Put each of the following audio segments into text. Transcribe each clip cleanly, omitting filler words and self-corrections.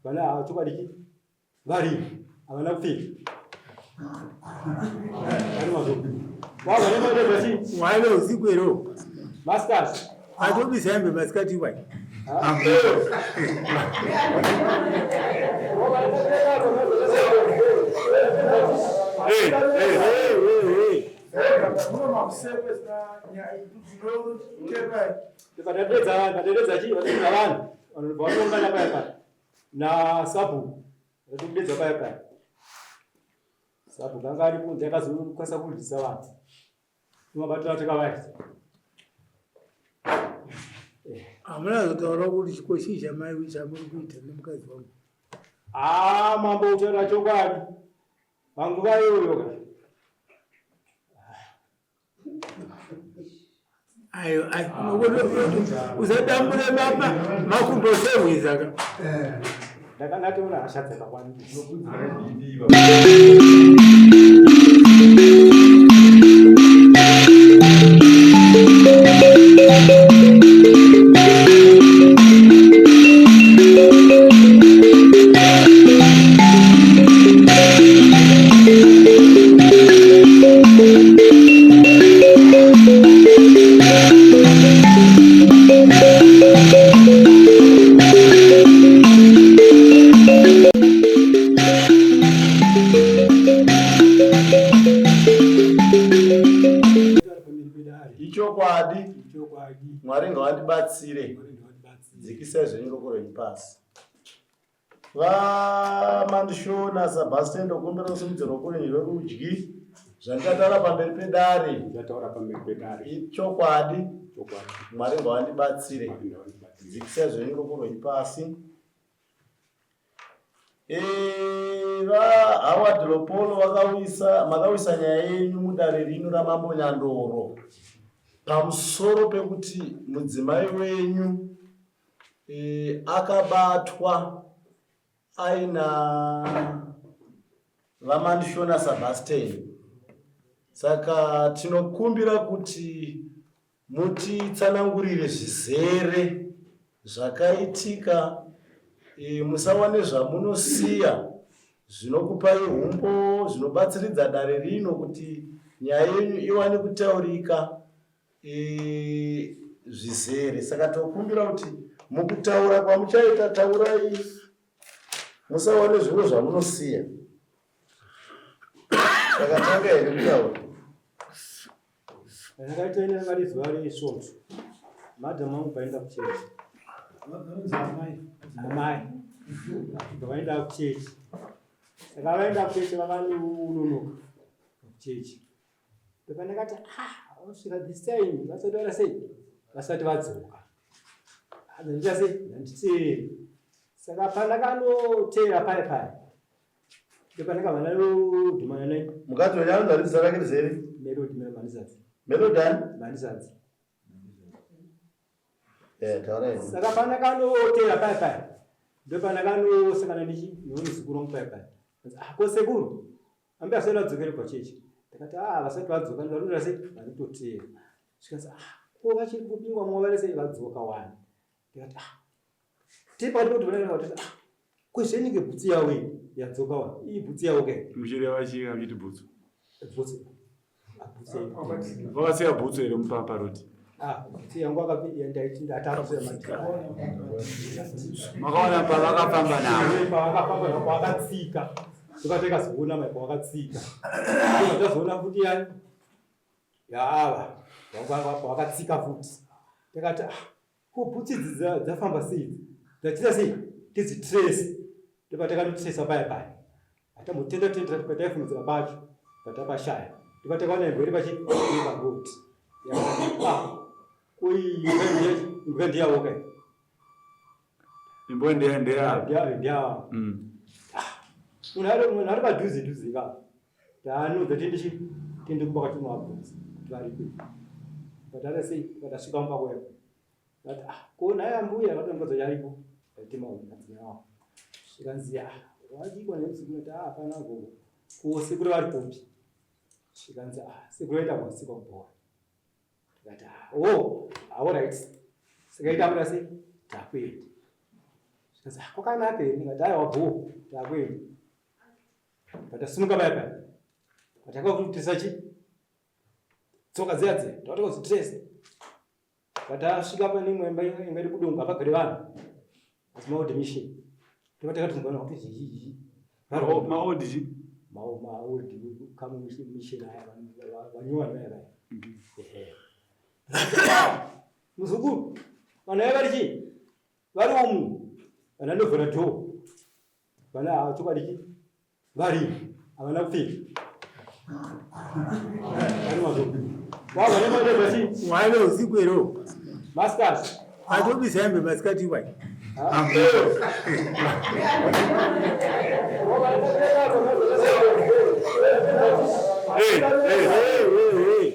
Vana ava chokwadi chi varimo havana kupfeka. Vari mazvo. Wava nemadedza chi? Waive usiku here uko? Masters. Atobisa hembe masikati iwai. Hey, hey, hey, hey. Vadededza vanhu, vadededza chii? Vadededza vanhu. Vanhu vanoungana paya paya. Nasabhuku. Vatokudedza paya paya. Sabhuku anga ari kunze akazokwanisa kurwisa vanhu. Mabatiro atakavaita. Hamuna kuzotaura kuti chikoshi chamai chamuri kuita nemukadzi wangu. Ah, mambo utaura chokwadi. Panguva iyoyo ka. Ayo, ayo, usadambure mapa makumbo sehwiza ka. Ndakandatoona hasha dzakawandisa. Ichokwadi, Mwari ngawandibatsire. Dzikisai zvenyu ruoko rwenyu pasi. VaMandishona Sebastian ndokumbira kusimudza ruoko rwenyu rwerudyi. Zvandichatara pamberi pedare. Ndichataura pamberi pedare. Ichokwadi. Chokwadi. Mwari ngawandibatsire. Mwari ngawandibatsire. Dzikisai zvenyu ruoko rwenyu pasi. Eh, VaHoward Lopolo vakawisa makawisa nyaya yenyu mudare rino raMambo Nyandoro pamusoro pekuti mudzimai wenyu e, akabatwa aina VaMandishona Sebastian. Saka tinokumbira kuti mutitsanangurire zvizere zvakaitika e, musawane zvamunosiya zvinokupai humbo zvinobatsiridza dare rino kuti nyaya yenyu iwane kutaurika e, zvizere. Saka tokumbira kuti mukutaura kwamuchaita taurai musawane zvimwe zvamunosiya. Saka tanga here kutaura? Ndakaita ine vari zuva resvondo. Madam wangu paenda kuchechi. Amai. Vaenda kuchechi. Saka vaenda kuchechi vakanononoka kuchechi. Ndopandakati ah, osvika this time vasati vaita sei? Vasati vadzoka. Ah, Ndandiita sei? Ndanditeere. Saka pandakanoteera paya paya ndopandakabva ndadhumana naye. Mukadzi wenyu anonzi ani zita rake rizere? Melody Mandizadzi. Melody ani? Mandizadzi. Eh, taurai. Saka pandakanoteera paya paya ndopandakanosangana nechi neunozukuru wangu paya paya. Ah, ko sekuru Ambuya vasati vadzokere pachechi. Ndakati ah vasati vadzoka ndikaronera sei varikutoteera. Zvikanzi ah ko vachiri kupingwa mwa vari sei vadzoka wani. Ndikati ah tiri pakati pekuti vanenge vatoti ah ko zvenenge bhutsu yavo iyi yadzoka wani. Iyi bhutsu yavo ke. Muchireva chii kana muchiti bhutsu? Bhutsu. Vakasiya bhutsu here mupapa roti? Ah, Makaona pavakafamba navo. Pavakafamba navo pavakatsika. Ndopatakazoona mai pavakatsika. Tazoona futi yani. Yaava. Pavakatsika futi. Takati ah Ko bhutsu idzi dzafamba sei idzi? Dzatiita sei? Tidzitrace. Ndopatakandotracer paya paya. Hatambotenda tenda pataifungidzira pacho patapashaya. Ndopatakaona imbwa iri pachi iri paroad. Ah, ko iyi imbwa ndiyavo kai? Imbwa ndiya ndiya. Ndiya ndiya. Ah, munhu ari padhuze dhuze ka. Taanudza tiende chi tiende kumba kwatinowabvunza kuti varipi. Patara sei patasvika mumba kuya. Vati ah ko nhai ambuya vatombodzo yaripo. Vaitema madzimai wavo. Zvikanzi ah wadiko neusiku noti ah hapana gogo. Ko sekuru vari kupi? Zvikanzi ah sekuru vaenda kwasikwa kubhora. Ndikati ah oh alright. Saka ita sei takuenda. Zvikanzi, "Ah, kwakanaka here? Ndikati aiwa bhoo, takuenda. Patasimuka paya paya. Patakakutresa chi tsoka dziya dziya, takatokudzitresa. Patasvika pane imwe imba inga iri kudongo apagare vanhu. Asi maold mission. Ndipo takati kuti zii. Maold chi? Maold kamu mission aya vanyowani vaya vaya. Ehe. Muzukuru, vanhu vaya vari chii? Vari umu. Vana ndovhura door. Vana ava chokwadi chii? Vari havana kupfeka. Vari mazvo. Wava nemadhodha chii? Waive usiku here uko? Masters. Atobisa hembe masikati iwai. Hey, hey. Hey, hey.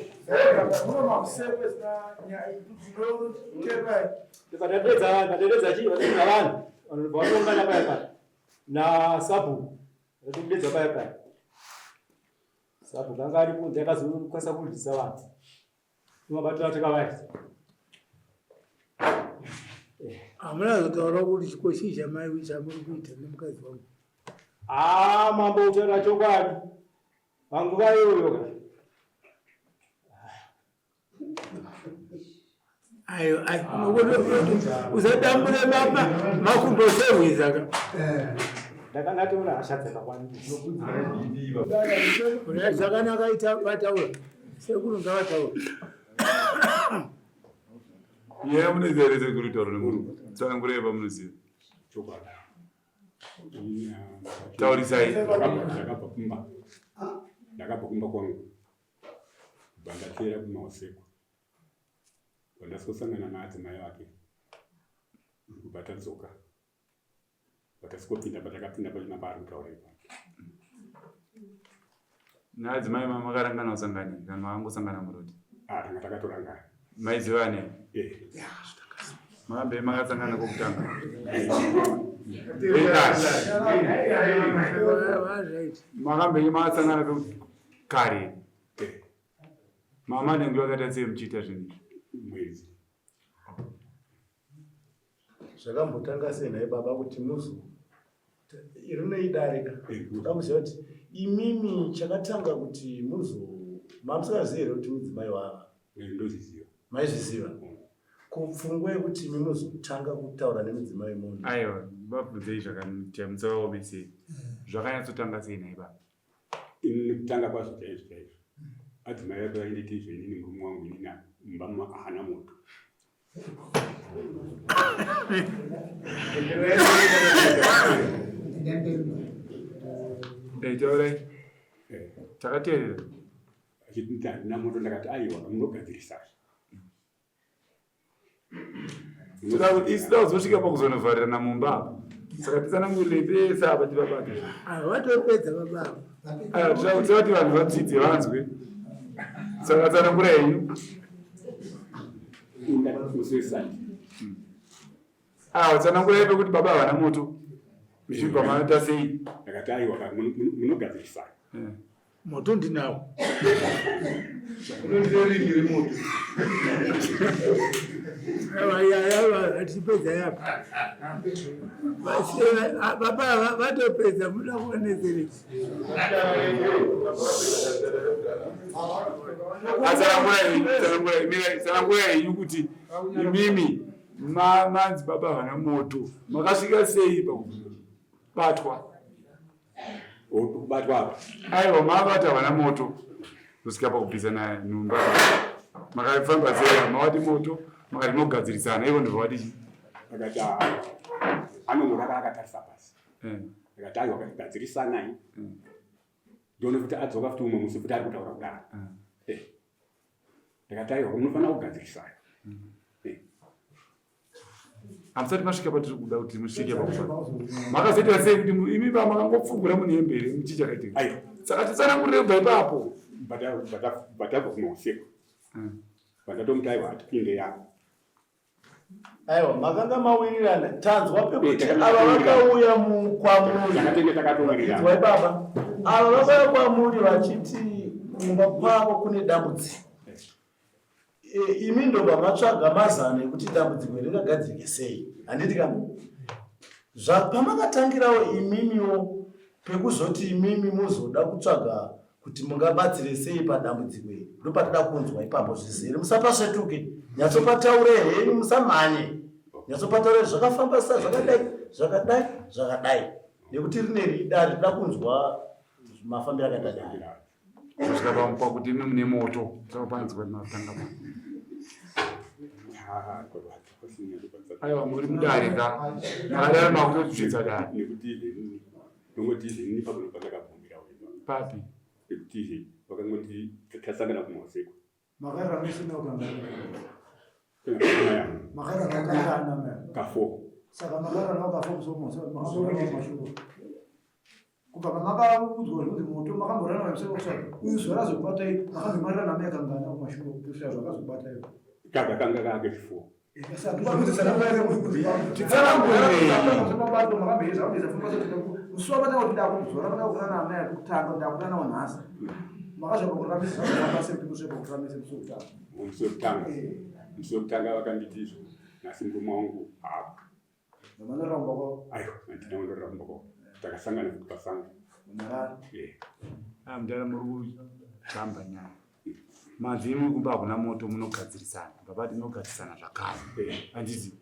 Tikatadedza vanhu, tatededza chii? Vatedza vanhu. Vanhu vaungana paya paya. Na sabhuku. Vatodedza paya paya. Sabhuku anga ari kunze akazokwanisa kurwisa vanhu. Timabatira takavaisa. Hamuna kuzotaura kuti chikoshi chamai chamuri kuita nemukadzi wangu. Ah, mambo utaura chokwadi. Panguva iyoyo ka. Ayo, ayo, usadambure mama makumbo sehwiza ka. Ndakandatoona hasha dzakawandisa. Zvakanaka ita vataura. Sekuru ngavataura. Nyaya munoziva here sekuru taura nemunhu? Tsanangurai pamunoziva. Chokwadi. Taurisai. Ndakabva kumba. Ndakabva kumba kwangu. Kubva ndateera kumaosekwa. Pandasosangana naadzimai vake. Kubva tadzoka. Patasvikopinda patakapinda pachona paari kutaura ipapo. Naadzimai makarangana kusangana kana makangosangana muroti? Ah, tanga takatorangana. Maizivana? Eh. Makambe makasangana kokutanga. Makambe makasangana kare. Eh. Mama nenge vakaita sei muchiita zvinhu izvi? Mwedzi. Zvakambotanga sei nhai baba kuti muzo rinoidarika toda kuziva kuti imimi chakatanga kuti muzo mamusingazivi here kuti mudzimai wava ndozviziva maizviziva kupfungwa yekuti imi muzotanga kutaura nemudzimai munhu aiwa vabvunzei zvakaita musavaomesei zvakanyatsotanga sei nhai baba Ini kutanga kwazvo chaizvo chaizvo adzimai vake vainditi izvo inini murume wangu inini mumba ahana moto. Taurai. Takateerera. Achiti handina moto ndakati aiwa munogadzirisa. Isu toda kuzosvika pakuzonovharirana mumba apa. Saka titsanangurire pese apa tivabate. Vatopedza baba ava. Toda kuti vanhu vadzidze vanzwe. Saka tsanangura henyu. Awa tsanangura pekuti baba havana moto. Muchibva maita sei? Ndakati aiwa munogadzirisana. Moto ndinawo. Unondiringi remoto. Hatipedza yapa. Baba vatopedza muda kuonezerei. Tsanangura henyu kuti imimi manzi baba havana moto makasvika sei pakubatwa? Kubatwa apa? Aiwa, mavata havana moto kusvika pakubvisana nhumba. Makafamba sei? Mavati moto, makati mogadzirisana, ivo ndobva vati chii? Akati anongorara akatarisa pasi. Akati aiwa, gadzirisanai. Ndione kuti adzoka futi umwe musi futi ari kutaura kudaro. Ndakati aiwa, munofanira kugadzirisana. Hamusati masvika patiri kuda kuti musvike pakufa. Makazoita sei kuti imi ba makangopfugura munhu hembe here muchii chakaitika? Aiwa. Saka titsanangurire kubva ipapo. Batabva kumausiku. Bandatomuti aiwa hatipinde yako. Aiwa, makanga mawirirana. Tanzwa pekuti ava vakauya kwamuri. Takatenge takatowirirana. Inzwai baba. Ava vakauya kwamuri vachiti kumba kwavo kune dambudziko. Imi ndobva matsvaga mazano ekuti dambudziko iri ringagadzirike sei, handiti ka? Zvapamakatangirawo imimiwo pekuzoti imimi muzoda kutsvaga kuti mungabatsire sei padambudziko iri, ndopatoda kunzwa ipapo zvizere. Musapasvetuke, nyatsopataure henyu, musamhanye, nyatsopataure zvakafamba sa zvakadai zvakadai zvakadai, nekuti rine ridare rinoda kunzwa mafambiro akaita dare. Kusvika pakuti imi mune moto sakapanzwa matanga pa. Aiwa muri mudare ka makadaro makutozvidza dare. Nekuti izveni ndongoti izveni ipapo ndopandakabvumira wema. Papi? Nekuti izveni vakangoti tasangana kumahoseko. Makarara mese naukangana. Makarara kangana maya. Kafo. Saka makarara nawo kafo musomo makamborara mashure. Kubva pamakaudzwa kuti moto makamborara nawo musoro kusaka. Uyu zuva razokubatai makambomarira namai kangana kumashure kusvika zvakazokubatai. Kaga kanga kake chifo. Musi wekutanga vakanditi izvo nhasi murume wangu haapo. Aiwa, handina kundorara kumba kwavo. Takasangana futi pasango. Ah, mudhara muri kutamba nyaya. Manzi imwi kumba hakuna moto munogadzirisana. Baba tinogadzirisana zvakare. Handiti?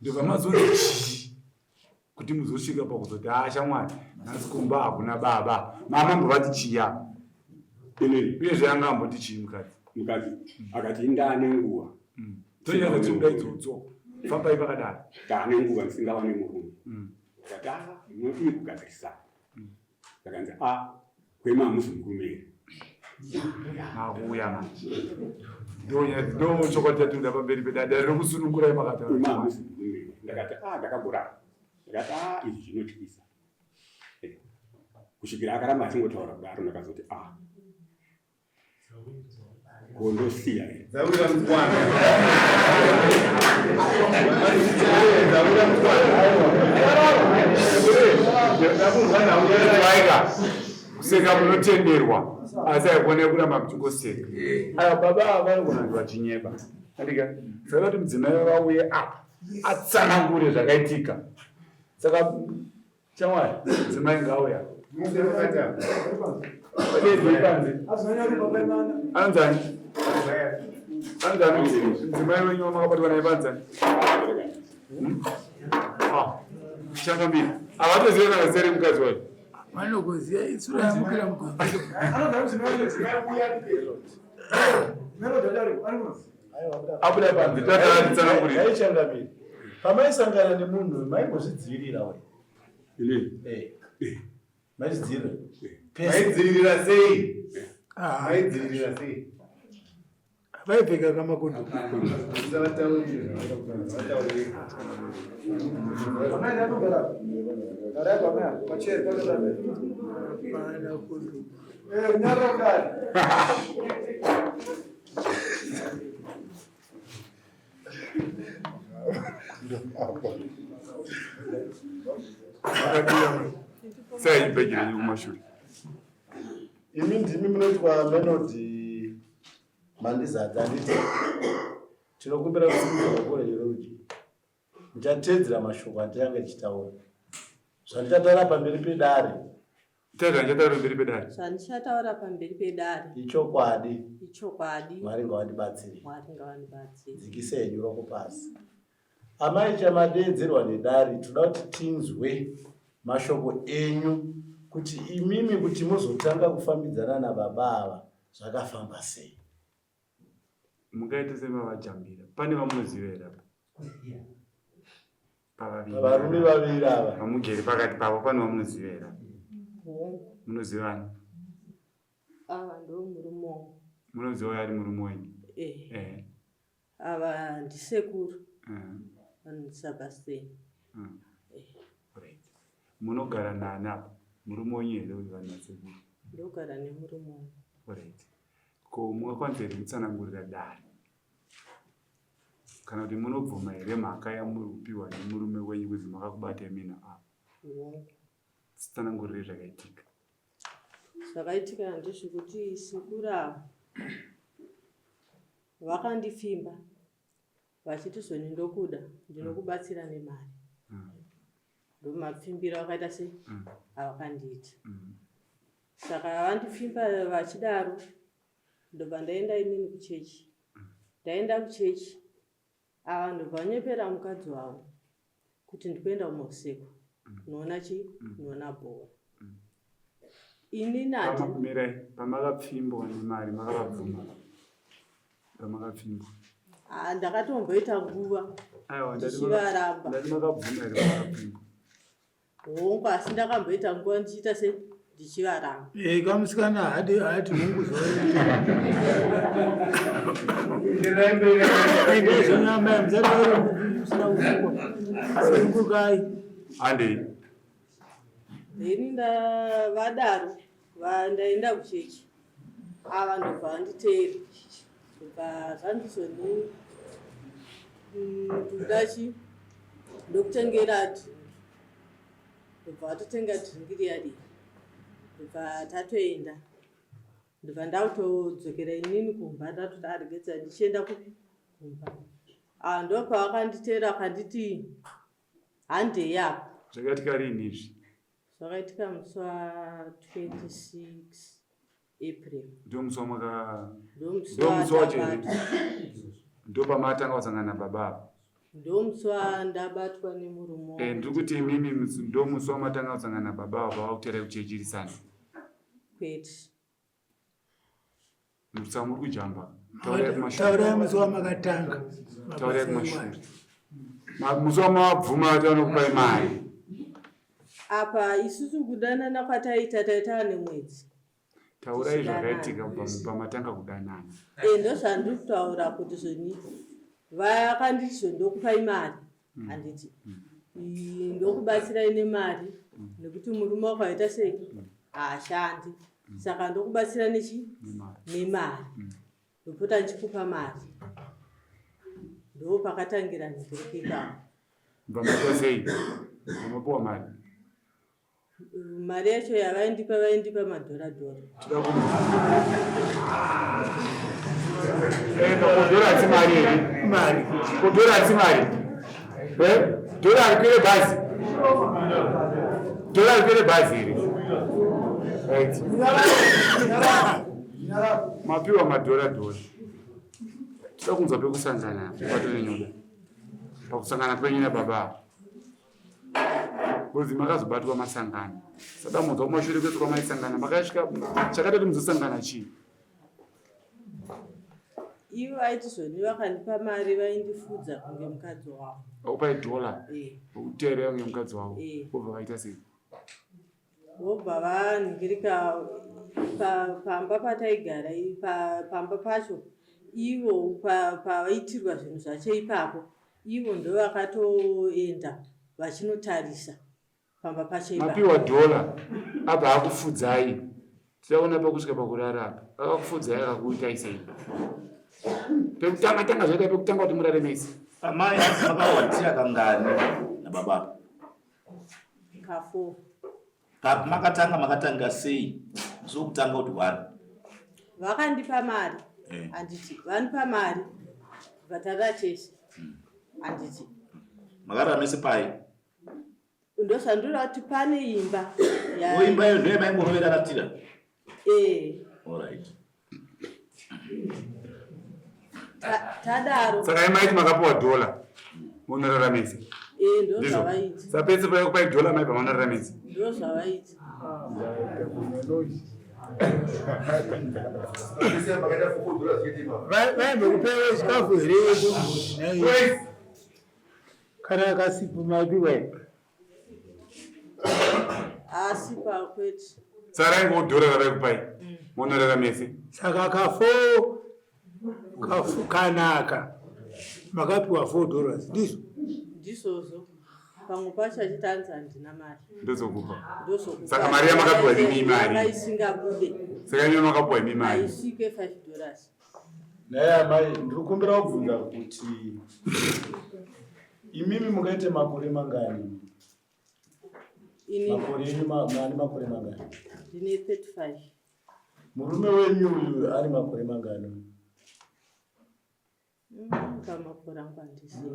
Ndobva mazonzi chii? Kuti muzosvika pakuzoti ah shamwari nhasi kumba hakuna baba. Mama mbovati chiya. Inini. Uyezve anga amboti chii mukadzi? Mukadzi akati ndane nguva. Tonyanya tinoda idzodzo. Fambai pakadaro. Ndane nguva ndisingawane murume. Akati ah munodii kugadzirisana. Ndakanzi a kwema hamuzi murume here? Makuuya manje. Ndo chokwadi chatinoda pamberi pedare rekusunungurai makataura. Kwema hamuzi murume here? Ndakati a ndakamborara. Ndakati a izvi zvinotyisa. Kusvikira akaramba achingotaura kudaro ndakazoti a kondosiya here? Dzawira mukwana. Dzawira mukwana. Vaika kuseka munotenderwa asi haikone kuramba muchingoseka. Aya baba ava vanogona kunge vachinyeba. Andika saka kuti mudzimai vauye apa atsanangure zvakaitika. Saka Shamwari, mudzimai ngaauya. Vadedzi panze. Anonzani? Anonzani? Mudzimai wenyu wamakabatwa naye panzani? Ah, changamire. Havatozive kana zita remukadzi wacho. Vanokuziva isura yamukira mugombe. Abuda panze, tata tsanangurire. Changamire. Pamaisangana nemunhu maimbozvidzivirira we. Inini? Eh. Maidzivirira. Maidzivirira sei? Maidzivirira sei? Vaipfeka kamakondo. Usavataurire vataurire. Pana kondo. Sei bhegi renyu kumashure? Imi ndimi munoitwa Melody Mandizadza handiti? Tinokumbira kusimudza ruoko rwenyu rwerudyi. Ndichateedzera mashoko andichange ndichitaura. Zvandichataura pamberi pedare. Zvandichataura pamberi pedare. Zvandichataura pamberi pedare. Ichokwadi. Ichokwadi. Mwari ngavandibatsire. Mwari ngavandibatsire. Dzikisai henyu ruoko pasi. Amai chamadeedzerwa nedare toda kuti tinzwe mashoko enyu kuti imimi kuti muzotanga kufambidzana nababa ava zvakafamba sei. Mungaite semavajambira. Pane vamunoziva here apa? Pavaviri. Pavarume vaviri ava. Vamugere pakati pavo pane vamunoziva here apa? Hongu. Munoziva ani? Ava ndo murume wangu. Munoziva uyo ari murume wenyu? Eh. Eh. Ava ndisekuru. Vanonzi Sebastian. Right. Munogara nani apa? Murume wenyu here uyu vanhu vasekuru? Ndogara nemurume wangu. Right. Ko mungakwanisa here kutsanangurira dare? Kana kuti munobvuma here mhaka yamuri kupiwa nemurume wenyu kuzi makakubata imina apa? Hongu. Tsanangurire zvakaitika. Zvakaitika ndezvekuti sekuru ava vakandipfimba vachiti zvoni ndokuda ndinokubatsira nemari. Ndomapfimbiro akaita sei avakandiita. Saka vandipfimba vachidaro ndobva ndaenda inini kuchechi. Ndaenda kuchechi ava ndobva vanyepera mukadzi wavo kuti ndikuenda kumauseko kunoona chii kunoona bhora. Inini handi Mirai, pamakapfimbwa nemari makavabvuma. Pamakapfimbwa. Ah, ndakatomboita nguva Aiwa, ndati ndichivaramba. ndati makabvuma here pamakapfimbwa. Hongu, asi ndakamboita nguva ndichiita se ndichivaramba. Eh, kamusikana hadi hati mungu zoendezonyama musataura musina kufukwa sungukai Handei. Then ndavadaro ndaenda kuchechi. Ava ndobva vanditeera. Ndobva zvandizoni ndoda chi ndokutengera drink. Ndobva vatotenga drink riya riya. Ndobva tatoenda. Ndobva ndakutodzokera inini kumba ndatoti aregedza ndichienda kupi kumba. Ah, ndopavakanditeera vakanditi handei apa. Zvakaitika rini izvi? Zvakaitika musi wa 26 April. Ndomusi wamaka Ndomusi ndomusi wacho here? wandabatwa. Ndopamatanga kusangana nababa apa. Ndomusi wandabatwa nemurume Eh, wangu. ndiri kuti imimi ndomusi wamatanga kusangana nababa apa vakuteerai kuchechirisana. Kwete. Saka muri kujamba. Taurai kumashure. taurai musi wamakatanga Taurai kumashure. Musi wamavabvuma kuti vanokupai mari. Apa isusu kudanana kwataita taita nemwedzi. Taurai zvakaitika kubva pamatanga kudanana. Eh, ndozvandiri kutaura kuti zvoni vakanditi zvoni ndokupai mari handiti ndokubatsirai nemari nekuti murume wako aita sei haashandi saka ndokubatsira nechi Nemari. nemari ndopota ndichikupa mari ndo pakatangira nzvimbo ipapo. Kubva maita sei? Mamapiwa mari. Mari yacho yavaindipa vaindipa madhora dhora. Toda ku Eh, kodhora hatsi mari here? Mari. Kodhora hatsi mari. Eh? Dhora harikwire bhazi. Dhora harikwire bhazi here? Right. Mapiwa madhora dhora. Toda kunzwa pekusangana patone nyoda. Pakusangana kwenyu nababa ava. Because makazobatwa masangano. Sada munzwa kumashure kwetu kwamaisangana makasvika chakada kuti muzosangana chii? Ivo vaiti zvoni vakandipa mari vaindifudza kunge mukadzi wavo. Vakupai dhola Eh. vokuteerera kunge mukadzi wavo. Eh. Vobva vaita sei? Vobva vanhingirika pamba pataigara pamba pacho ivo pavaitirwa zvinhu zvacho ipapo ivo ndovakatoenda vachinotarisa pamba pacho ipapo. Mapiwa dhola abva akufudzai. Tichaona pakusvika pakurara apa. Akakufudzai akakuitai sei? Pekutanga tanga zvaita pekutanga kuti murare mese. Amai makawatira kangani nababa? Kafo. Papi makatanga makatanga sei? Musi wokutanga kuti one. Vakandipa mari. Eh. Handiti vandipa mari vatarira chese. Handiti. Makarara mese pai? Ndozvandinoda kuti pane imba. O imba iyo ndiyo yamaingorovera ratira? Eh. Alright. Tadaro. Saka imaiti makapiwa dhola munorara mese. Eh, Ndizvo. ndozvavaiti. Saka pese paikupai dhola maibva manorara mese. Ndozvavaiti. Vaimbokupewa chikafu here chombozi kana kasipu maipiwa here? Asi pakwete. Saka raingowo dhola ravaikupai munorara mese. Saka kafo kafu kanaka makapiwa $4 ndizvo? Ndizvozvo. Pamwe pacho achiti hanzi handina mari. Ndozokupa. Ndozokupa. Saka mari yamakapiwa imi mari. Yanga isingabude. Saka imi makapiwa imi mari. Haisvike $5. Naye amai, ndiri kukumbira kubvunza kuti imimi mungaite makore mangani? Ini Makore enyu mane makore mangani? Ndine 35. Murume wenyu uyu ari makore mangani? Pamakore angu handizivi.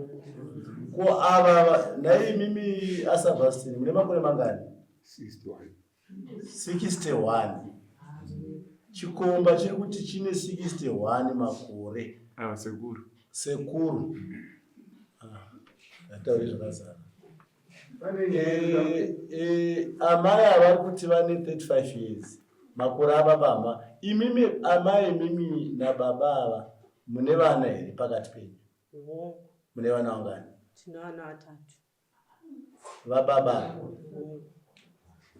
Ko ava nhai imimi aSabastin mune makore mangani? 61. 61. Chikomba chiri kuti chine 61 makore. Ava sekuru. Sekuru. Ah, ataure zvakazara. Eh, eh, amai ava kuti vane 35 years makore ababa ama imimi amai imimi nababa ava mune vana here pakati penyu? Mune vana vangani? Tine vana vatatu. Vababa.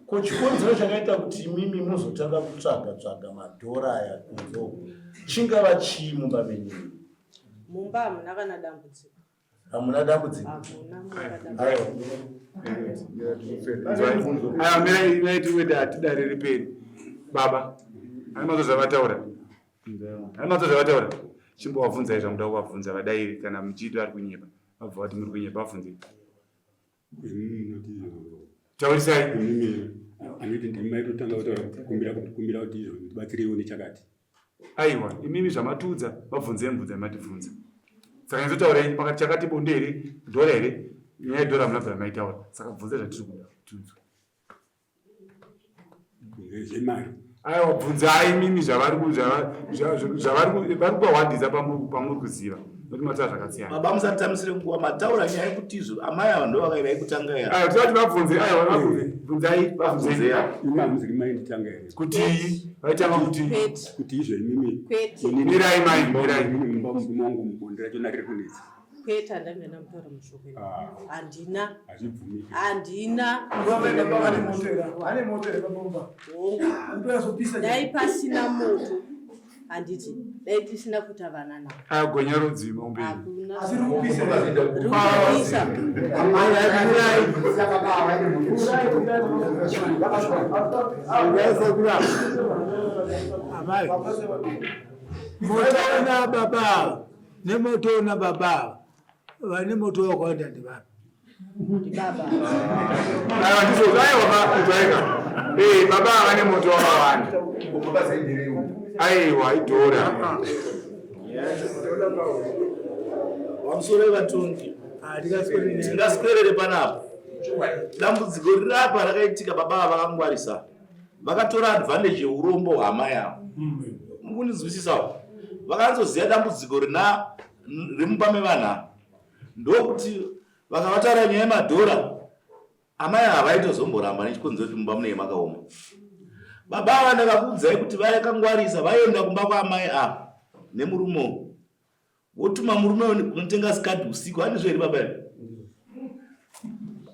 Ko chikonzero chakaita kuti imimi muzotanga kutsvaga tsvaga madhora aya kunze uku chingava chii mumba menyu? Mumba hamuna kana dambudziko. Hamuna dambudziko? Hamuna. Aiwa, mirai mirai tiri hatidare riperi. Baba, ane mazo zvavataura. Ane mazo zvavataura. Chimbovabvunzai zvamuda kuvabvunza vadairi kana muchiti vari kunyepa. Vabva vati muri kunyepa vabvunzei. Taurisai. Anoti ndimi maitotanga kutaura kuti kumbira kumbira kuti izvo ndibatsireiwo nechakati. Aiwa, imimi zvamatiudza vabvunzei mubvunzo yamatibvunza. Saka nyatsotaurei pakati chakati bonde here, dhora here, nyaya yedhora hamuna kubvira maitaura. Saka bvunza zvatiri kuda tiudzwe. Zvemari. Aiwa, bvunzai imimi zvavari zvavari vari kuwandisa pamuri kuziva. Nokuti mataura zvakasiyana. Baba musatitambisire nguva mataura nyaya yekuti izvo amai ava ndo vaikutanga here. Aiwa, tinoti vabvunze, aiwa vabvunze. Bvunzai, vabvunzei. Imi hamuzi mai nditanga here? Kuti vaitanga kuti kuti izvo imimi. Kwete. Mirai mai, mirai. Mumba murume wangu mubonde racho riri kunetsa. Kwete, handamena mutaura mashoko ino. Handina. Hazvibvumiki. Handina. Ane moto here pabomba? Hongu. Dai pasina moto. Handiti dai tisina kuita vana navo. Aya gonya rodzima umberi. Hakuna. Asi riri kupisa. Riri kupisa. Amai. Moto una baba nemoto una baba vane moto wakawanda ndivapi? Ndibaba. Aiwa ndizvo aiwa ba Eh baba vane moto wakawanda. Aiwa idhora. Pamusoro yevatongi tingaswerere panapa. Dambudziko riri apa rakaitika baba ava vakangwarisa. Vakatora advantage yeurombo hwamai ava. Mukundinzwisisawo. Vakanzoziva dambudziko rina remumba mevanhu ava. Ndokuti vakavataura nyaya yemadhora amai ava vaitozomboramba nechikonzero kuti mumba munenge makaoma. Baba ava ndakakuudzai kuti vakangwarisa vaienda kumba kwaamai ava nemurume votuma murume kunotenga sikadhi usiku handizvo here baba imi?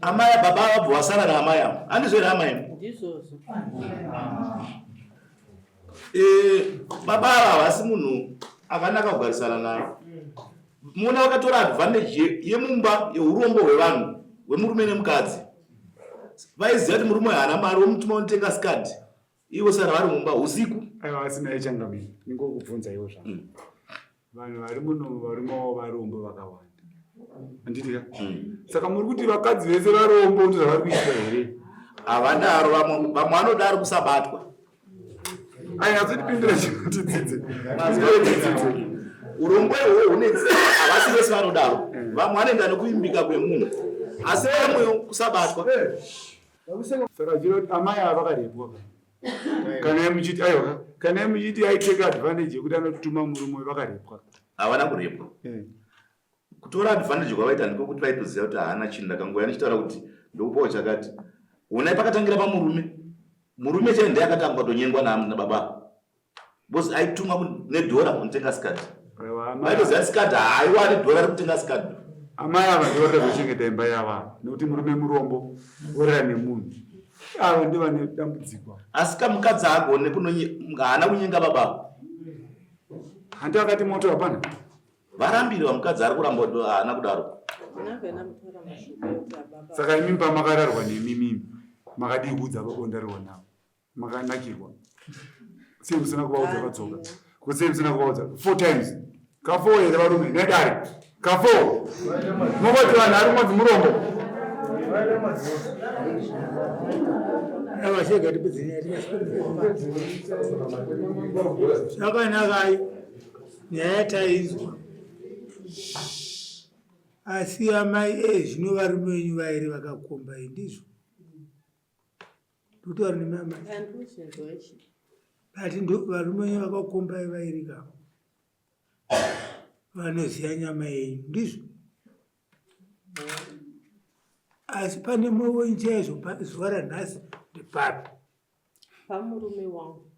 Amai baba ava vabva vasara naamai ava handizvo here amai imi? Ndizvozvo. Eh, baba ava havasi munhu akanaka kugarisana naye. Muona vakatora advantage yemumba yeurombo hwevanhu hwemurume nemukadzi. Vaiziva kuti murume haana mari vomutuma unotenga sikadhi ivo sara vari mumba usiku. Aiwa asi naye changamire ndingokubvunza iwo zvangu. Vanhu vari muno varume wavo varombo vakawanda. Handiti ka? Saka muri kuti vakadzi vese varombo ndizvo zvavari kuita here? Havadaro vamwe vamwe vanodaro kusabatwa. Ai nyatsotipindura tidzidze. Tidzidze. Urombo ihwohwo hune havasi vese vanodaro. Vamwe vanoenda nekuimbika kwemunhu. Asi vamwe kusabatwa. Saka chiro amai ava vakarepwa ka. Kana muchiti aiwa kana muchiti aiteka advantage yekuti anotuma murume vakarepwa. Havana kurepwa. Kutora advantage kwavaita ndiko kuti vaitoziva kuti haana chinhu. Ndakangouya ndichitaura kuti ndokupawo chakati. Honai pakatangira pamurume. Murume chaiye ndiye akatanga kutonyengwa nababa. Because aitumwa nedhora kunotenga sikadhi. Vaitoziva sikadhi haaiwani dhora rekutenga sikadhi. Amai ava ndivo vakazochengeta imba yavo nekuti murume murombo orara nemunhu. Ava ndivo vane dambudziko. Asi kamukadzi haagone haana kunyenga baba. Hanti akati moto hapana. Varambirwa mukadzi ari kuramba kuti haana kudaro. Saka imi pamakararwa nemi mimi makadii kuudza baba ndararwa navo makanakirwa sei musina kuvaudza vadzoka ko sei musina kuvaudza 4 times ka 4 here varume nedare ka 4 mongoti vanhu ari mwadzi murombo Zvakanakai nyaya tainzwa. Asi amai e zvino varume venyu vairi vakakomba iyi ndizvo ndotaura nemi amai but ndo varume venyu vakakomba iyi vairi ka vanoziva nyama yenyu ndizvo asi pane mwoyo wenyu chaizvo zuva ranhasi ndepapi Pamurume wangu.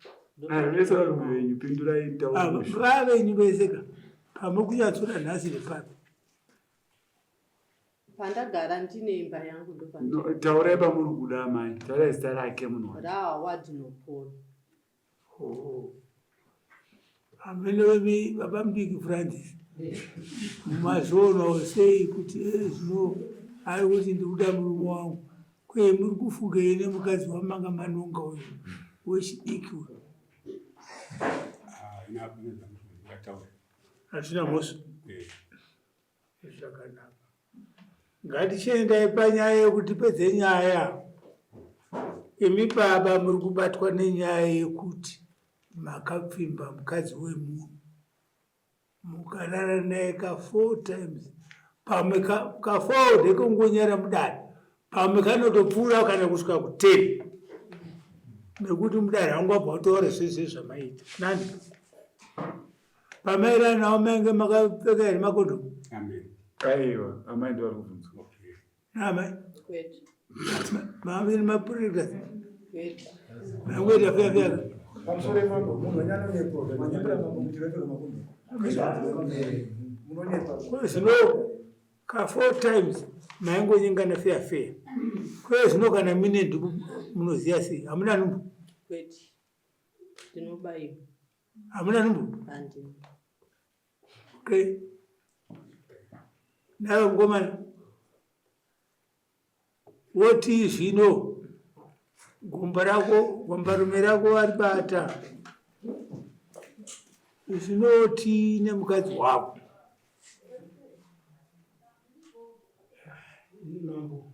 Vese varume venyu pindurai taura. Venyu vese ka pamuri kunyatsora nhasi ndepapi? Pandagara ndine imba yangu ndopandiri. Taurai pamuri kuda amai. Taurai zita rake munhu wacho. Rahoward Nopolo. Oh. Hameno vemi baba mudiki Francis mazvionawo sei kuti eh, zvino ari kuti ndikuda murume wangu kwee muri kufungei nemukadzi wamanga manonga uyu wechidiki uyu hazvina mhosva eh. Zvakanaka. Ngatichiendai panyaya yekuti tipedze nyaya. Imi baba muri kubatwa nenyaya yekuti makapfimba mukadzi wemunhu mukarara naye ka four times pamwe ka four ndekongonyara mudare pamwe kanotopfuura kana kusvika kuten nekuti mudare wangu wabva wataura zvese zvamaita nani Pamairana nawo mainge makapfeka here makondomu? Amen. Aiwa, amai ndo vari kubvunzwa. Amai. Kwete. Mave nemapurika. Kwete. Mangoita feya feya. Pamusoro pemambo, munhu anonyepa, manyepera mambo kuti vapfeka makondomu. Munonyepa. Zvino ka four times maingonyengana feya feya. Kweye zvino kana mine ndubu munoziva sei? Hamuna nhumbu? Kwete. Ndinobayiwa. Hamuna nhumbu? Handina. Okay. Nawe mukomana. Woti zvino gomba rako, gombarume rako waribata. Zvinoti nemukadzi wako. Mambo.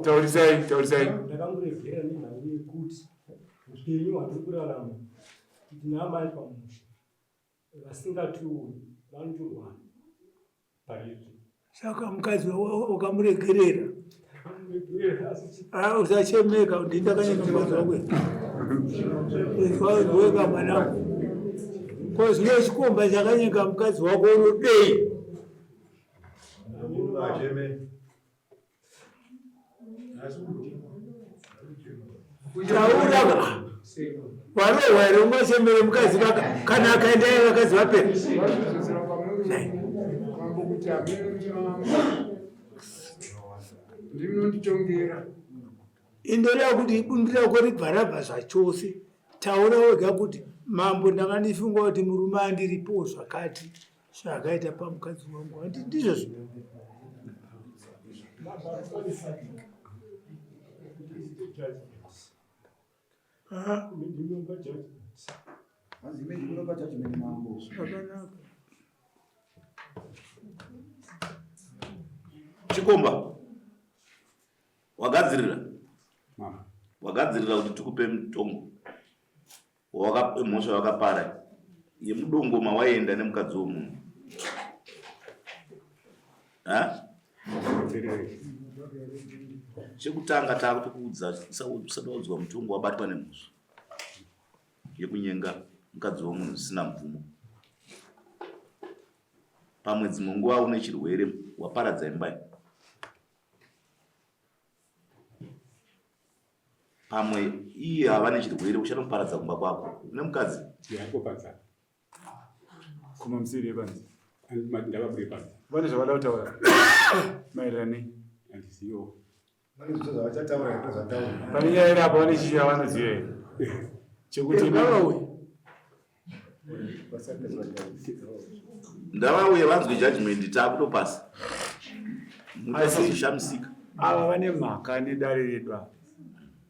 Taurisai, taurisai. Ndakangoregerera nenhau yekuti upenyu hwatiri kurarama tina amai pamusha vasingationi vanotorwana parizvi. Saka mukadzi wakamuregerera. Ah, usachemeka ndini ndakanyanya mukadzi wako. Weka mwanangu. Ko zvino chikomba chakanyenga mukadzi wako unodei? Taura warohwa here ungachemere mukadzi vaka kana akaenda iye vakadzi vapera. Indoreva kuti bundu rako ribva rabva zvachose. Taura wega kuti mambo ndanga ndifunga kuti murume andiripowo zvakati. Zvakaita pamukadzi wangu handi ndizvo zvakanaka. Chikomba wagadzirira wagadzirira kuti tikupe mutongo mhosva wakapara yemudongo mawaienda nemukadzi womunhu chekutanga takutokuudza usati waudzwa mutongo wabatwa nemhosva yekunyenga mukadzi womunhu zvisina mvumo pamwe dzimwe nguva une chirwere waparadza imba pamwe iye ava nechirwere uchanoparadza kumba kwako une mukadzi kuma musiri yepanzi vane zvavada kutaura maererano nei pane nyaya iri apo vane chii yavanoziva here chekuti Ndavauye vanzwe judgment takutopasa. Mutazoshamisika. Ava vane mhaka nedare redu ava.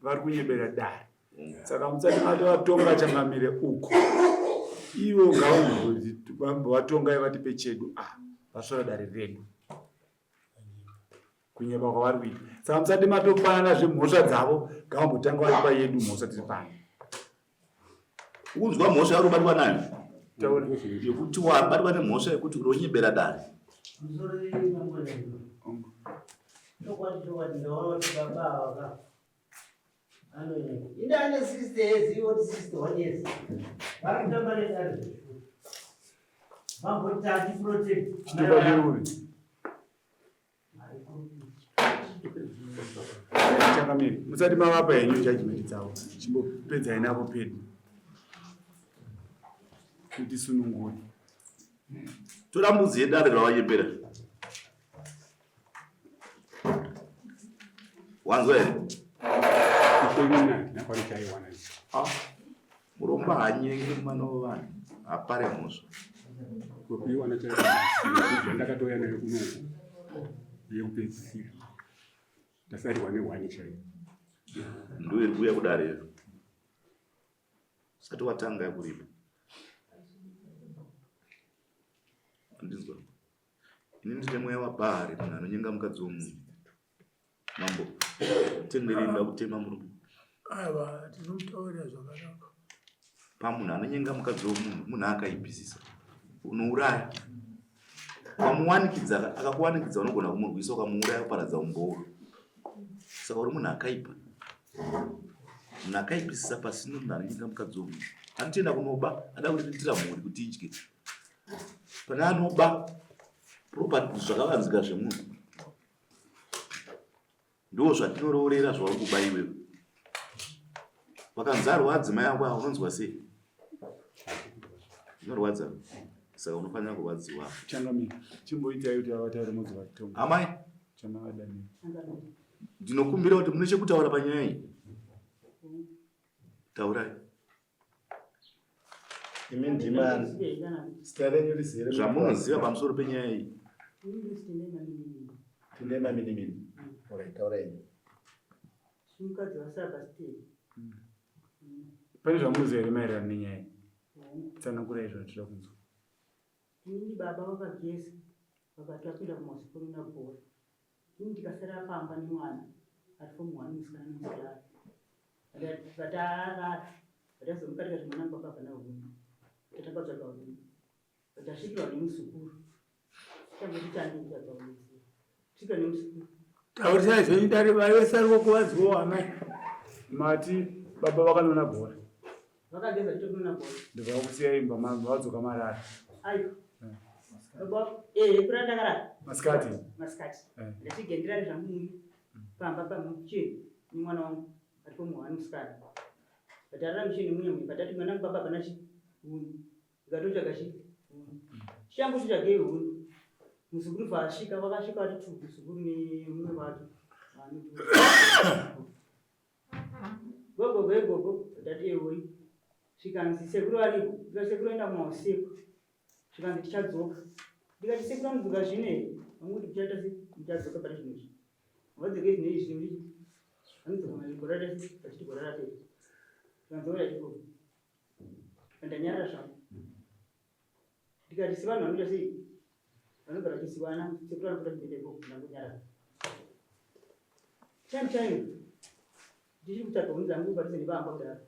Vari kunyebera dare. Saka musati matovatonga changamire uko. Ivo ngavambovatongai vatipe chedu ah vasvora dare redu. Kunyeba kwavari kuita. Saka musati matopanana zvemhosva dzavo ngavambotanga varipa yedu mhosva tiri pano. Ukunzwa mhosva yauri kubatwa nayo? Yekuti wabatwa nemhosva yekuti unonyebera dare. Chokwadi chokwadi ndaona kuti baba ava ka anonyepa. Inde ane 60 years iwe uri 61 years. Vari kutamba nedare zveshuwa. Vamboti tati protect. Chitupa cheruvi. Changamire, musati mavapa henyu judgment dzavo, chimbopedzai navo pedu kuti sunungure. Tora mbudzi yedare rawanyepera. Wanzwa here? Ah, murombo haanyenge mwana wevanhu, hapare mhosva. Kuiwana chaiyo ndakatouya nayo kunoku yekupedzisira ndasarirwa nehwani chaiyo. Ndiyo iri kuuya kudare iyo. Usati watanga yakuripa. Andinzwa. Ini ndine mweya waBhaari, munhu anonyenga mukadzi womunhu. Mambo, tenderi nda kutema murume. Aiwa, tinomutaurira zvakanaka. Pamunhu anonyenga mukadzi womunhu, munhu akaipisisa. Unouraya. Ukamuwanikidza, akakuwanikidza unogona kumurwisa ukamuuraya kuparadza umbowo. Saka uri munhu akaipa. Munhu akaipisisa pasina munhu anonyenga mukadzi womunhu. Anotoenda kunoba, ada kuriritira mhuri kuti idye. Pane anoba property zvakavanzika zvemunhu. Ndoo zvatinoroorera zvauri kuba iwewe. Vakanzarwa adzimai ako ava unonzwa sei? Zvinorwadza. Saka unofanira kurwadziwa. Changamire, chimboitai kuti vataure modzoka titonge. Amai. Chamavadamira. Ndinokumbira kuti mune chekutaura panyaya iyi. Taurai. Imi ndimani? Zita renyu rizere zvamunoziva pamusoro penyaya iyi. Tine maminimini. Alright, taurai henyu. Mukadzi waSabastini. Pane zvamunoziva here maererano nenyaya iyi? Tsanangurai zvatinoda kunzwa. Inini baba vakageza vakati vapinda kumasikoro nabhora. Ini ndikasara pamba nemwana ari form one musikana nemusikana. Vatarara vatazomuka tikati mwanangu baba hapana huni. Tatanga kutsvaga huni. Vatasvikirwa nemuzukuru. Changoti tandei kutsvaga huni. Svika nemuzukuru. Taurisai zvenyu dare vaive sariko kuvanzwawo amai. Mati baba vakanoona bhora. Vakageza chitokunoona bhora. Ndobva vakusiya imba vadzoka marara. Aiwa. Baba eh kurara ndakarara. Masikati. Masikati. Eh. Ndachigenderana zvangu munyu pamba pamucheni nemwana wangu ari pomuhwani musikana. Vatarara mucheni muye muye patati mwana wangu baba hapana chi huni. Ndikatotsvaga chi huni. Changu chitsvagei huni. Muzukuru vasvika vakasvika vari two muzukuru nemumwe wake. Gogo gogo ndati ehoi. Zvikanzi sekuru variko. Ndikati sekuru vaenda kumausiku. Zvikanzi tichadzoka. Ndikati sekuru vanodzoka zvino here? Vangoti muchaita sei? Muchadzoka pane zvino izvi. Havadzoke zvino izvi nekuti vanodzoka gore rese vachiti gore rapera. Zvikanzi oya chikoro. Ndanyarara zvangu. Ndikati sevanhu vanoita sei? Vanogara vachiziwana sekuru vanopota chienda ikoko ndangonyarara. Time time ndichiri kutsvaga hunhu dzangu padhuze nepamba kudaro.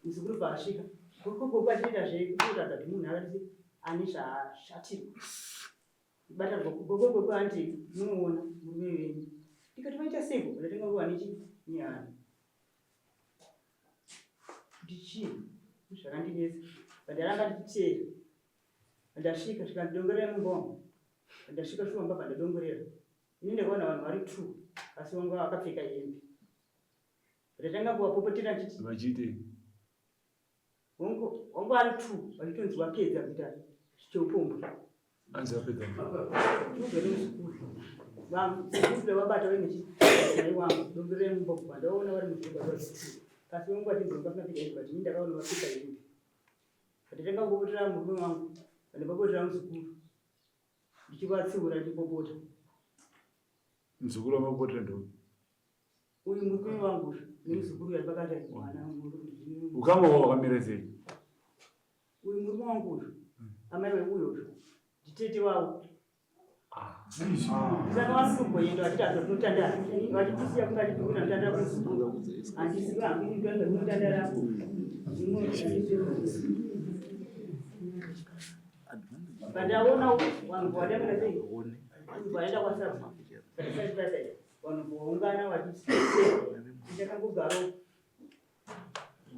Muzukuru paasvika gogogo achiita zvekuratidza kuti munhu akati ane zvaashatirwa. Bata gogo gogogo anti munoona murume wenyu. Ndikati vaita sei gogo ndatenga nguva nechi nehana. Kuti chii zvakandinetsa. Pandaramba ndichiteera ndasvika zvikandidongorera mumba umu. Ndasvika shuwa mumba pandadongorera. Ini ndakaona vanhu vari two asi vanga vakapfeka hembe. Ndatanga kuvapopotera ndichiti Vachiitei? Wangu wangu vari two vachitonzi vapedza kuita cheupombwe. Anzi vapedza. Ndobva nemuzukuru. Vangu vabata vaine chi mai wangu dongorera mumba kubva ndaona vari muzukuru vari two. Asi vangu vachinzi vanga vasina kupfeka hembe but ini ndakaona vapfeka hembe. Ndatanga kupopotera murume wangu ndapopotera muzukuru. Ndichivatsiura ndichipopota. Muzukuru wamapopotera ndoupi? Uyu murume wangu uyu nemuzukuru uyu ari pakati ari mwana murume. Ukama hwavo hwakamira sei? Uyu murume wangu uyu amai veuyo uyu nditete wavo. Saka vanotomboenda vachiti hazvo tinotandara vachitisiya kunga tichikuita kutandara kumuzukuru. Handizivi hangu ini kuenda kunotandara. Pandaona vanhu vatamira sei vaenda kwasabhuku vanhu vaungana vachiti ndakangogarawo.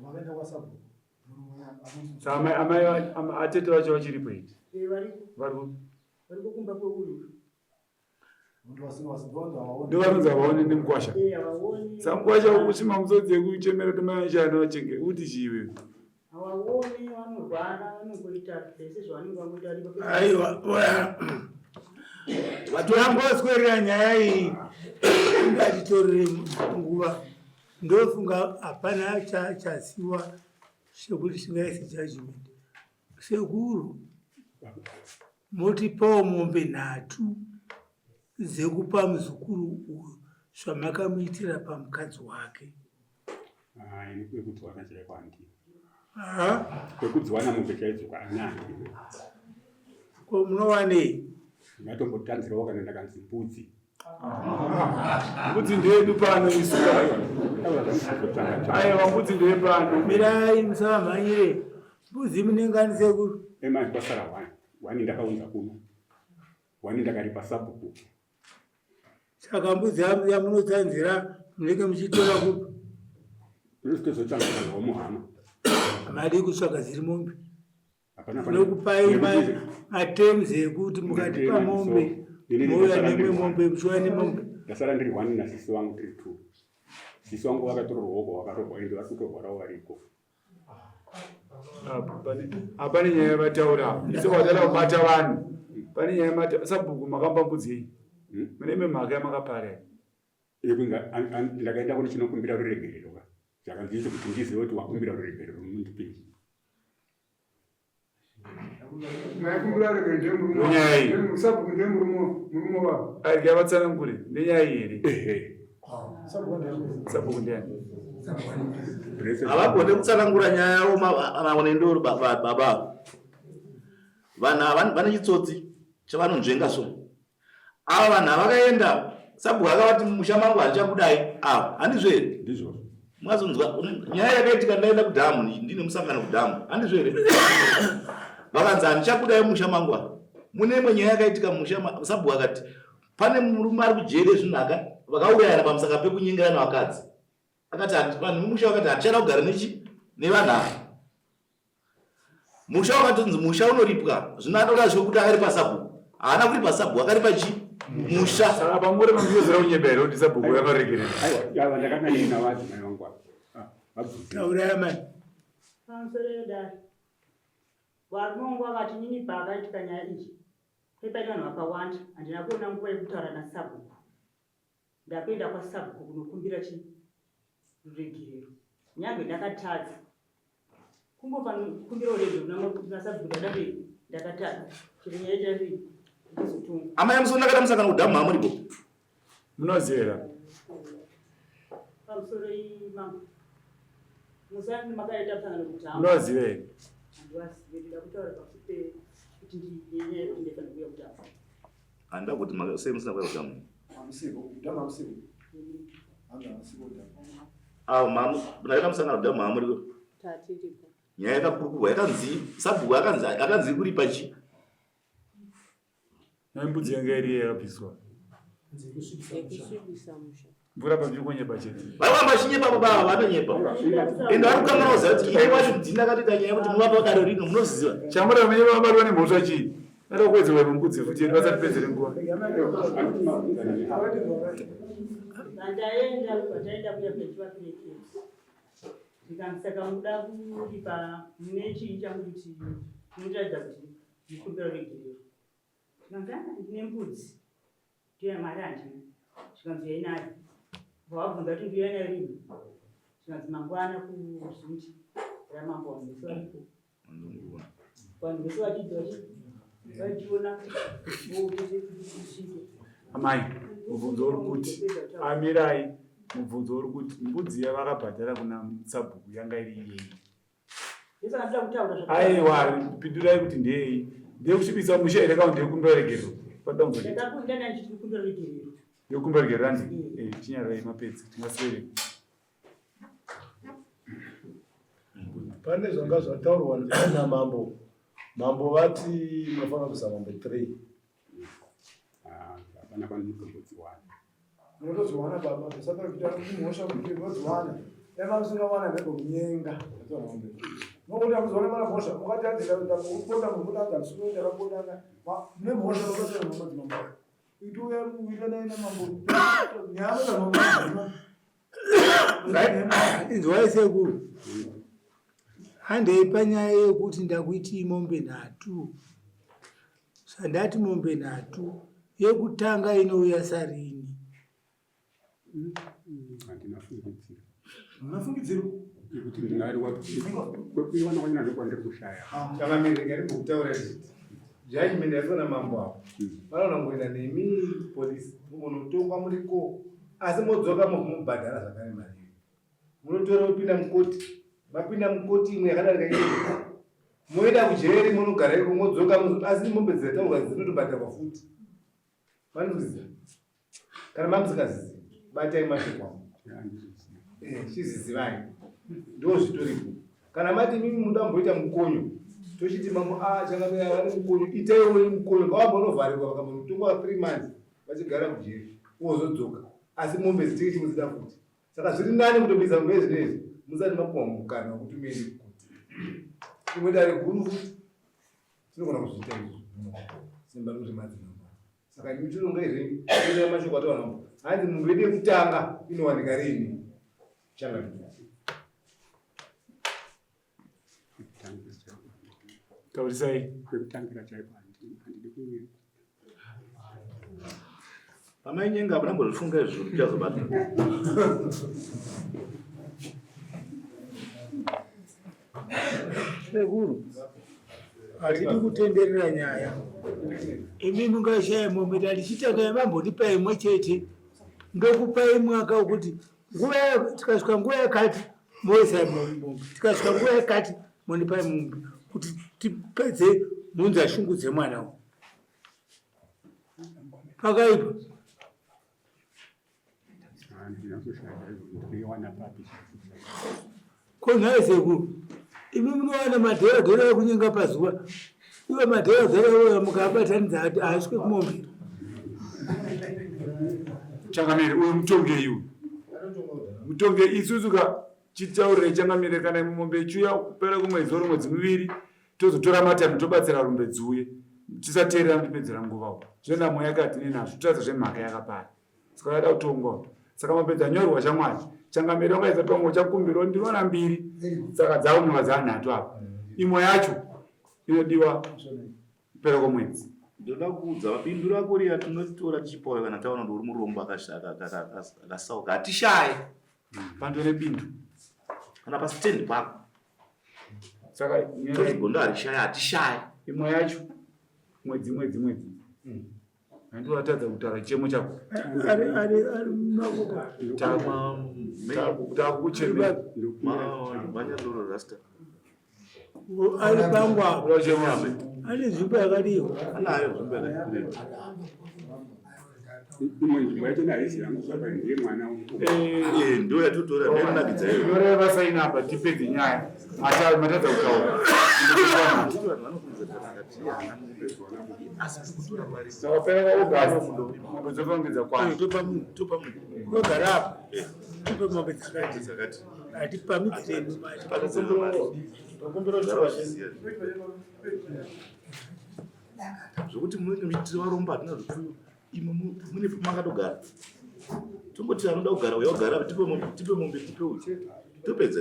Vakaenda kwasabhuku. Saka amai atete vacho vachiripo here? Eh, variko. Variko. Variko kumba kweuyu. Ndovanonzi havaone nemukwasha. Eh, havaoni. Saka mukwasha usima musodzi yekuchemera kuti mai vacho anovachenge uti chii iwewe? Havaoni, vanorwara, vanongoita zvese zvavanenge vangoita varipo. Aiwa, vatoyamboswerera nyaya iyi ingatitorere nguva. Ndofunga hapana chasiwa chekuti chingaise judgment. Sekuru, motipawo mombe nhatu dzekupa muzukuru uyu zvamakamuitira pamukadzi wake. Ah, ini kwekudziwana chaiko handina. Ah? Kwekudziwana mombe chaidzo ana handina. Ko munowanei? Ndingatombotanzirawo kana ndakanzi mbudzi. Mbudzi ndeyedu pano isu. Aiwa mbudzi ndeye pano. Mirai musavamhanyire. Mbudzi munengani sekuru? Emai kwasara one. One ndakaunza kuno. One ndakaripa sabhuku. Saka mbudzi yamunotsanzira munenge muchitora kupi? Ndinozotsvaga muhama. Madii kutsvaga dziri mombe? Ndinokupai matems ekuti mukatipa mombe mouya nemwe mombe muchiuya nemombe. Ndasara ndiri one nasisi vangu tiri two. Sisi vangu vakatora ruoko vakarohwa ende vari kutorwarawo variko. Hapane nyaya yavataura isu vatada kubata vanhu. Pane nyaya yamata sabhuku makamba mbudzi yei? Hmm? Mune imwe mhaka yamakapara here? Ndakaenda kunochinokumbira ruregerero ka. Zvakanzi izvo kuti ndizive kuti wakumbira ruregerero unondipei. Arya vatsanangure nenyaya iyi here? Sabhuku ndiani? Havagone kutsanangura nyaya yavo maonendoro baba. Vanhu ava vane chitsotsi chavanonzvenga so. Ava vanhu avakaenda sabhuku akavati musha mangu handichakudai ava handizvo here? Ndizvo. Mwazonzwa nyaya yakaitika ndaenda kudhamu ndine musangano kudhamu handizvo here? Vakanzi handichakudai musha mangu ava. Mune imwe nyaya yakaitika musha sabhuku akati pane murume ari kujere zvinhu vakaurayana pamusaka pekunyengerana vakadzi. Akati vanhu vemusha vakati hatichada kugara nechi nevanhu ava. Musha wakatonzi musha unoripwa zvino anoda zvekuti akaripa sabhuku haana kuripa sabhuku akaripa chi musha. Saka pamuri mamuyozera kunyeba here kuti sabhuku yakaregerera? Aiwa, yava ndakananei navo adzimai vangu ava. Ah, vabvunze. Taurai amai. Pamusoro yedare. Varume vangu vakati inini paakaitika nyaya iyi paipaita vanhu vakawanda handina kuona nguva yekutaura nasabhuku. Ndakuenda kwasabhuku kunokumbira chi ruregerero nyangwe ndakatadza kungokumbira ruregerero kuna sabhuku ndadai ndakatadza chero nyaya yacho ndizotongwa. Amai musona kana musangano kudhamu hamuripo. Munozera. Pamusoro imambo. Musani makaita musangano kudhamu. Munoziva here? Handivazive ndida kutaura pamusoro pe kuti ndinyaya yekuti ndaifanira kuuya kudhamu. Handida kuti sei musina kuuya kudhamu. Hamusiko, kudhamu hamusiko. Hanzi hamusiko kudhamu. Awo mamu, ndakaita musangano kudhamu hamuriko. Tatiripo. Nyaya yakakurukurwa yakanzi sabhuku akanzi akanzi kuripa chi. Nyaya mbudzi yanga iri yakabviswa. Yekusvibisa musha. Mvura pamiri kunyepa chete. Vari kuramba vachinyepa baba ava vanonyepa. Ende vari kukanganwa kuziva kuti ini wacho ndini ndakatoita nyaya yekuti muvapa dare rino munozviziva. Chamura mene vabatwa nemhosva chii? Ada kuwedzerwa imwe mbudzi futi yedu vasati pedzere nguva. Pandaenda pataenda kuya kuchivaperekedza ndikanzi saka muda kuripa mune chii changu kuti munotaridza kuti ndikumbira ruregerero. Zvikanzi ah ndine mbudzi ndiyo mari handina. Zvikanzi uyai nayo. Vavabvunza kuti ndiuya nayo rini? Zvikanzi mangwana kuzunti ramambo vanhu vese varipo. Vanhu vese vachidzi vachiona vosvike. Amai, mubvunzo uri kuti amirai, mubvunzo uri kuti mbudzi yavakabhadhara kuna sabhuku yanga iri yei? Aiwa, pindurai kuti ndeyei? Ndeyekusvibisa musha here kana ndeyekumbira regerero? Panoda kunzwa chete. Ndeyekumbira regerero hanzi? Eh, chinyararai mapedzi, tingaswere. Pane zvanga zvataurwa namambo Mambo vati munofanira kuisa mombe 3. Ah, hapana kwandinotombodziwana. Munotodziwana baba, musapera kuita mhosva kuti munodziwana. Dai mamusingawana ndaigokunyenga. Nokuti hamuzoona mana mhosva, mukati hanzi ndakuponda munhu kuti hanzi handisi ndakapondana. Mune mhosva makatora madzimambo. Itouya kuita naye namambo. Nyaya madzimambo. Inzwai sekuru. Handei panyaya yekuti ndakuitii mombe nhatu. Zvandati mombe nhatu yekutanga inouya sarini. Handina fungidziro. Hamuna fungidziro? Yekuti ndingariwa kwekuiwana kwanyina ndokwandiri kushaya. Changamire regai ndikutaura izvi. Judgment yaiswa namambo apo. Vanoona kungoenda nemi police mugonotongwa muriko asi modzoka mobhadhara zvakare mari iyo. Munotora mopinda mukoti. Mapinda mukoti imwe yakadarika iyo. Moenda kujeri monogara iko modzoka asi mombe dzataurwa dzinotobhadharwa futi. Vanozviziva. Kana mamusikazivi batai mashoko angu. Eh, chizizivai. Ndo zvitoripo. Kana mati mimi munoda kumboita mukonyo tochiti mambo a ah, changamira vane mukonyo itaiwo mukonyo ngavambonovharirwa vakambonotongwa 3 months vachigara kujeri wozodzoka asi mombe dzitinge chimuzida futi saka zviri nani kutobisa mombe zvinezvi musati mapuwa mukana wekuti muende kukoti imwe dare guru futi tinogona kuzviita izvi simba rekuti madzimambo saka imi tironga izvi ira mashoko ataura mambo hanzi mombe yedu yekutanga inowanika rini changamira taurisai kwekutangira chaipo handidi kunyepa Pamainyenga hapana mbozvifunga izvo zvichazobata. Sekuru, hatidi kutenderera nyaya. Imi mungashaya mombe tatichitanga mambondipa imwe chete ndokupai mwaka wekuti nguva tikasvika nguva yakati moisa mombe tikasvika nguva yakati mondipai mombe kuti tipedze mhunza shungu dzemwana uyu. Pakaipa. Ko nhai sekuru, imi munowana madhoradhora ekunyenga pazuva, ivo madhoradhora iwoyo mukabatanidza haasvike kumombe. Changamire, uyu mutongei uyu. Mutongei isusu ka chitaurire changamire kana imwe mombe ichiuya kupera kwemwedzi or mwedzi miviri tozotora matani tobatsira rombe dziuye tisateerera mutipedzera nguva uko zvino nhamo yake hatine nazvo totaridza zvemhaka yakapara saka yada kutongwa saka mapedza nyorwa shamwari changamire wangaisa tongo chakumbiro ndinoona mbiri saka dzaunyorwa dzanhatu apa imwe yacho inodiwa kupera kwemwedzi ndoda kuudza vapindu rako riya tinotora tichipawo kana taona kuti uri murombo akasauka hatishaye pandore bindu kana pastand pako saka gondo harishaya hatishaya imwe yacho mwedzi mwedzi mwedzi handiwatadza kutaura chichemo chako takukuchemera rasta ari pangu apo ane nzvimbo yakadiwa anayo nzvimbo yakadiwa imwe nzvimbo yacho haisi yangu saka ndiye mwana eh, ndo yatotora ndinonakidza iyo yoreva vasaina apa tipedze nyaya ata matadza kutaura saka pera august mombe dzofangidza kwani togara apa tipe mombe dzakati hatipamidzireni Zvekuti munenge muchitira varombo hatina zvipfuyo imwe mune makatogara tongoti anoda kugara uya ogara tipe mombe tipe mombe tipe uyu topedza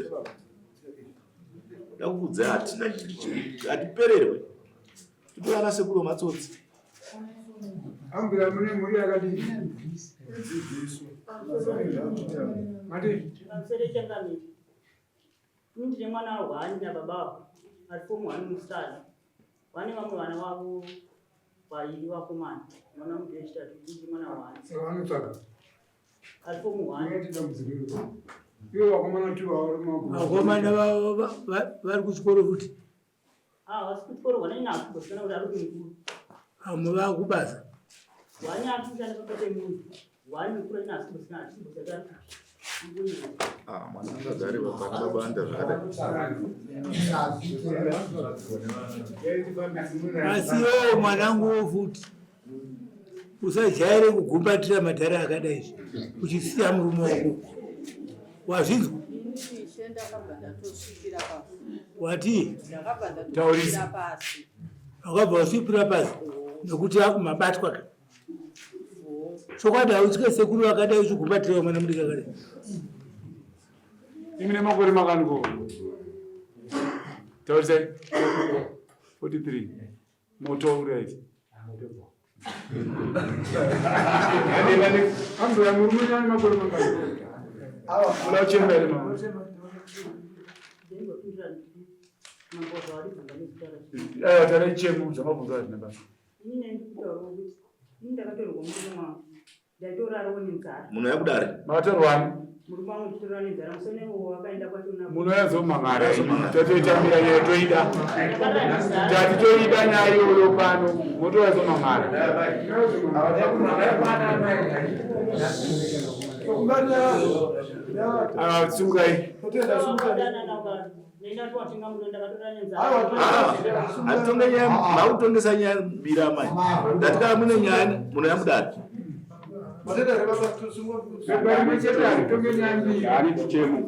ndakukudzai hatina hatipererwe tipe ana sekuru matsotsi Ambira mune mhuri yakadii? Mati? Pamusoro changamire. Ini ndine mwana hwani nababa avo ari fomu hwani musikana. Vane vamwe vana vavo vairi vakomana. Mwana wangu ndiye wechitatu, ini ndine mwana hwani. Saka vanotsvaga. Ari fomu hwani. Ndinoti dambudziko iroro. Ivo vakomana tu vari mago. Vakomana vari kuchikoro futi. Ah, vasi kuchikoro hwana ina akumbosiyana kuti ari kumukuru. Vamwe vakubasa. Hwani ari kushanda pabata yemunhu. Ah, mwana angagare pana babanda zvakadai. Asi iwewe mwanangu futi usajaire kugumbatira madhara akadai izvi uchisiya murume wako wazvinzwa watii taurisa wakabva wasvipira pasi nekuti mabatwa ka chokwadi hautye sekuru vakadai uchigumbatira mwana mudiki akadai imi nemakore makani ko taurisai 43 moto uraiti ambuya murume nani makore mangani uda kuchemba here mama aiwa tarai chemu zvamabvunza hazvina basa Munouya kudare. Makatorwani? Munouya zomang'ara tatoitambira nyaya toida. Tati toida nyaya iyoyo pano motouya zomang'ara. Ah, sungai. Hatitonge nyaya, makutongesa nyaya mbiri amai. Ndati kana mune nyaya munouya mudare. Ane chichemo.